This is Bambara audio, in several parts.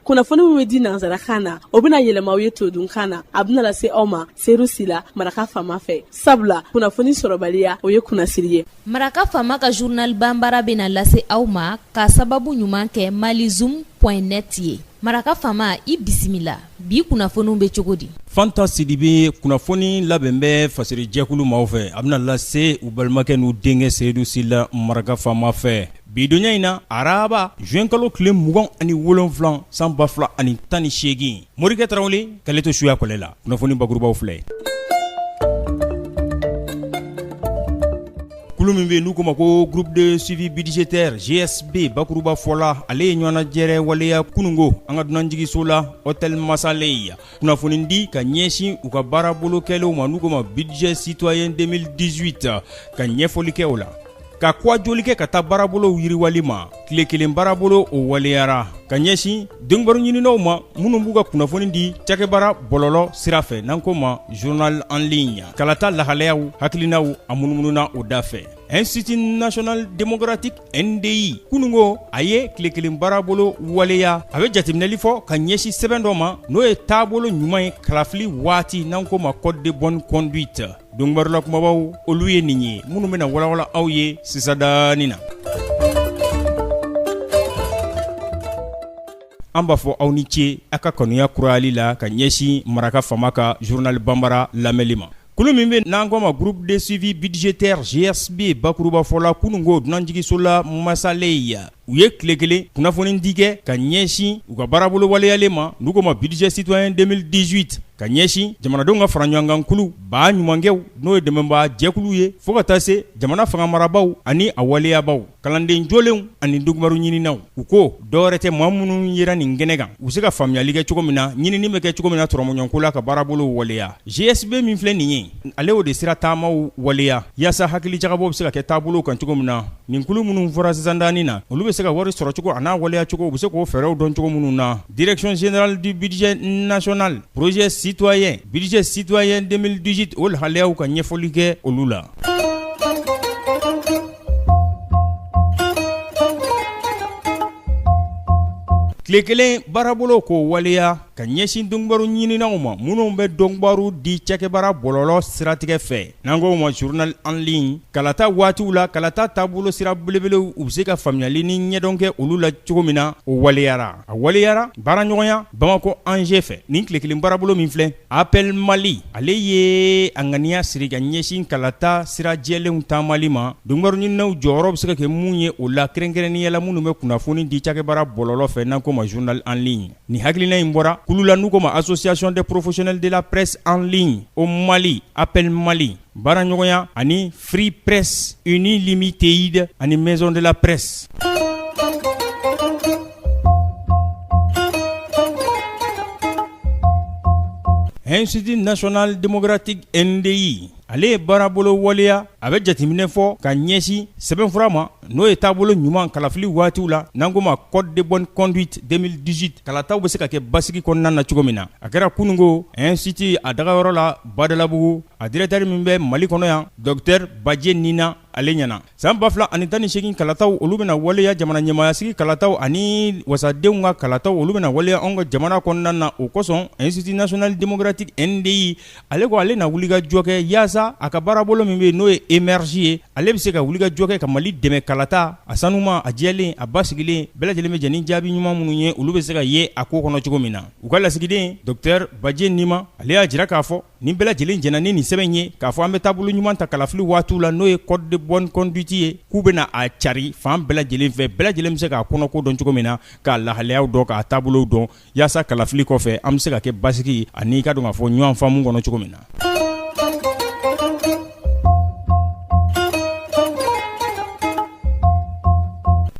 Kunnafoni min bɛ di nansarakan na, o bɛna yɛlɛma aw ye todunkan na. A bɛna lase aw ma Seyidu Sila, Maraka Faama fɛ, sabula kunnafoni sɔrɔbaliya, o ye kunnasiri ye. Maraka Faama ka journal banbara bɛna lase aw ma ka sababu ɲuman kɛ malizoom point net ye. Maraka Faama, i bisimila. Bi kunnafoniw bɛ cogo di? Fanta Sidibe, kunnafoni labɛn bɛ fasirijɛkulu maaw fɛ, a bɛna lase u balimakɛ n'u denkɛ Seyidu Sila, Maraka Faama fɛ. Bi donya in na, araba, juin kalo tile 27 san 2018, Morikɛ Tarawele k'ale to suya kɔlɛ la. Kunnafoni bakurubaw filɛ. Kulu min bɛ yen n'u k'o ma ko groupe de suivi budgétaire GSB bakuruba fɔ la, ale ye ɲɔgɔnnajɛrɛ waleya kununko an ka dunanjiginso la, hôtel Masaley, kunnafoni di ka ɲɛsin u ka baarabolo kɛlenw ma n'u k'o ma budget citoyen 2018, ka ɲɛfɔli kɛ o la, ka kɔjoli kɛ ka taa baarabolow yiriwali ma. Tile kelen baarabolo, o waleyara ka ɲɛsin donkibaru ɲininaw ma minnu b'u ka kunnafoni di cakɛbara bɔlɔlɔ sira fɛ, n'an ko ma journal en ligne. Kalata lahalayaw, hakilinaw, a munumununa o da fɛ. Institut national démocratique NDI, kununko a ye tile kelen baarabolo waleya. A bɛ jateminɛli fɔ ka ɲɛsin sɛbɛn dɔ ma, n'o ye taabolo ɲuman ye kalafili waati, n'an ko ma code de bonne conduite. Donkibarula kumabaw, olu ye nin ye minnu bɛna walawala aw ye sisan daanin na. An b'a fɔ aw ni ce a ka kanuya kurayali la ka ɲɛsin Maraka Faama ka journal banbara lamɛnli ma. Kulu min bɛ n'an ko ma groupe de suivi budgétaire GSB bakurubafɔ la, kununko dunanjiginso la Masaley, u ye tile kelen kunnafoni di kɛ ka ɲɛsin u ka baarabolo waleyalen ma, n'u ko ma budget citoyen 2018, ka ɲɛsin jamanadenw ka fara ɲɔgɔnkankulu ba ɲumankɛw, n'o ye dɛmɛbaa jɛkulu ye, fo ka taa se jamana fanga marabaaw ani a waleyabaw, kalanden jolenw ani donkibaru ɲininaw. U ko dɔwɛrɛ tɛ, maa minnu yera nin kɛnɛ kan, u bɛ se ka faamuyali kɛ cogo min na, ɲinini bɛ kɛ cogo min na tɔrɔmɔɲɔgɔnko la ka baarabolo waleya. GSB min filɛ nin ye, ale y'o de sira taamaw waleya yaasa hakilijagabɔ bɛ se ka kɛ taabolo kan cogo min na. Nin kulu minnu fɔra sisan daanin na, olu bɛ se ka wari sɔrɔ cogo an'a waleya cogo, u bɛ se k'o fɛɛrɛw dɔn cogo minnu na. Direction générale du budget national, projet citoyen, budget citoyen 2018, o lahalayaw ka ɲɛfɔli kɛ olu la. Tile kelen baarabolo k'o waleya ka ɲɛsin donkibaru ɲininaw ma minnu bɛ donkibaru di cakɛbara bɔlɔlɔ siratigɛ fɛ, n'an k'o ma journal en ligne, kalata waatiw la, kalata taabolo sira belebelew, u bɛ se ka faamuyali ni ɲɛdɔn kɛ olu la cogo min na, o waleyara. A waleyara baaraɲɔgɔnya Bamakɔ ANGE fɛ. Nin tile kelen baarabolo min filɛ, Appel Mali ale ye a ŋaniya siri ka ɲɛsin kalata sira jɛlenw taamali ma. Donkibaru ɲininaw jɔyɔrɔ bɛ se ka kɛ mun ye o la, kɛrɛnkɛrɛnnenya la minnu bɛ kunnafoni di cakɛbara bɔlɔlɔ fɛ, n'an k'o ma journal en ligne. Nin hakilina in bɔra kulu la n'u k'o ma Association des professionnels de la presse en ligne au Mali, Appel Mali, baaraɲɔgɔnya ani Free Press Unlimited ani Maison de la Presse. Institut national démocratique NDI, ale ye baarabolo waleya. A bɛ jateminɛ fɔ ka ɲɛsin sɛbɛnfura ma, n'o ye taabolo ɲuman kalafili waatiw la, n'an k'o ma code de bonne conduite 2018, kalataw bɛ se ka kɛ basigi kɔnɔna na cogo min na. A kɛra kununko institut a dagayɔrɔ la Badalabugu. A directeur min bɛ Mali kɔnɔ yan, docteur Baje Nina, ale ɲɛna. San 2018 kalataw, olu bɛna waleya, jamana ɲɛmaayasigi kalataw ani wasadenw ka kalataw, olu bɛna waleya anw ka jamana kɔnɔna na. O kosɔn, Institut national démocratique NDI, ale ko ale na wulikajɔ kɛ yaasa a ka baarabolo min bɛ yen, n'o ye émerge ye, ale bɛ se ka wulikajɔ kɛ ka Mali dɛmɛ kalata a sanuma, a jɛlen, a basigilen, bɛɛ lajɛlen bɛ jɛ ni jaabi ɲuman minnu ye, olu bɛ se ka ye a ko kɔnɔ cogo min na. U ka lasigiden docteur Baje Nima, ale y'a jira k'a fɔ ni bɛɛ lajɛlen jɛnna ni nin sɛbɛn ye, k'a fɔ an bɛ taabolo ɲuman ta kalafili waatiw la, n'o ye code de bonne conduite ye, k'u bɛna a cari fan bɛɛ lajɛlen fɛ, bɛɛ lajɛlen bɛ se k'a kɔnɔko dɔn cogo min na, k'a lahalayaw dɔn, k'a taabolow dɔn, yaasa kalafili kɔfɛ an bɛ se ka kɛ basigi ani ka dɔn k'a fɔ ɲɔgɔn faamu kɔnɔ cogo min na.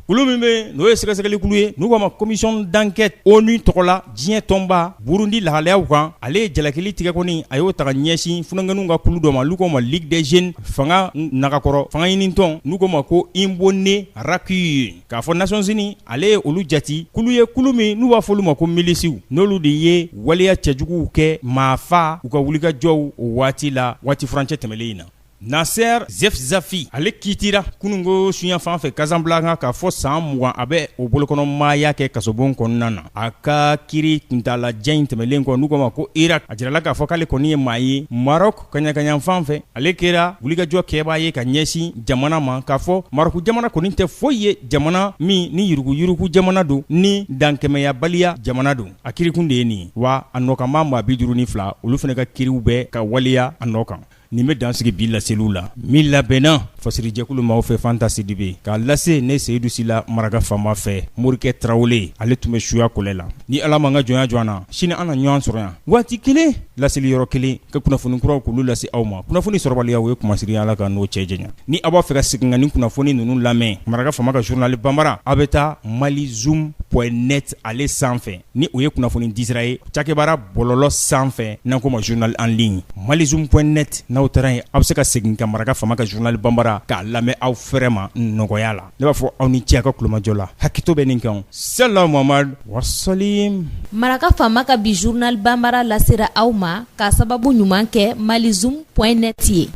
Kulu min bɛ, n'o ye sɛgɛsɛgɛlikulu ye, n'u k'a ma commission d'enquête ONU tɔgɔ la, diɲɛ tɔnba, Burundi lahalayaw kan, ale ye jalakili tigɛ kɔni, a y'o ta ka ɲɛsin funankɛninw ka kulu dɔ ma, n'u k'o ma Ligue des jeunes fanga nagakɔrɔ fanga ɲinitɔn, n'u k'o ma ko Imbonerakure, k'a fɔ Nations Unies ale ye olu jate kulu ye, kulu min n'u b'a fɔ olu ma ko milisiw, n'olu de ye waleya cɛjuguw kɛ, maafa u ka wulikajɔw o waati la, waati furancɛ tɛmɛlen in na. Nasser Zefzafi ale kiitira kununko suyanfan fɛ Casablanca k'a fɔ san 20 a bɛ o bolokɔnɔmaaya kɛ kasobon kɔnɔna na. A ka kiri kuntaalajan in tɛmɛnlen kɔ, n'u k'a ma ko Irak, a jirala k'a fɔ k'ale kɔni ye maa ye Maroc kaɲakayanfan fɛ, ale kɛra wulikajɔ kɛbaa ye ka ɲɛsin jamana ma, k'a fɔ Maroc jamana kɔni tɛ foyi ye jamana min ni yuruguyurugu jamana don, ni dankɛmɛyabaliya jamana don. A kirikun de ye nin ye wa a nɔkanmaa maa 52, olu fana ka kiriw bɛ ka waleya a nɔ kan. Nin bɛ dan sigi bi laseliw la min labɛnna fasirijɛkulu maaw fɛ Fanta Sidibe k'a lase ne Seyidu Sila maraka faama fɛ. Morikɛ Tarawele ale tun bɛ suya kɔlɛ la. Ni Ala m'an ka jɔnya jɔ an na, sini an na ɲɔgɔn sɔrɔ yan waati kelen, laseli yɔrɔ kelen, ka kunnafoni kuraw k'olu lase aw ma. Kunnafoni sɔrɔbaliya o ye kumasiri ye, Ala k'an n'o cɛ janya. Ni aw b'a fɛ ka segin ka nin kunnafoni ninnu lamɛn, maraka faama ka journal banbara, aw bɛ taa malizoom point net ale sanfɛ. Ni o ye kunnafoni disira ye cakɛbaara bɔlɔlɔ sanfɛ, n'an k'o ma journal en ligne, malizoom point net. N'aw taara yen, aw bɛ se ka segin ka maraka faama ka journal banbara k'a lamɛn aw fɛrɛ ma nɔgɔya la. Ne b'a fɔ aw ni ce aw ka tulomajɔ la. Hakɛto bɛ nin kan. Sala Muhamadu wasalim. Maraka faama ka bi journal banbara lasera aw ma k'a sababu ɲuman kɛ malizoom point net ye.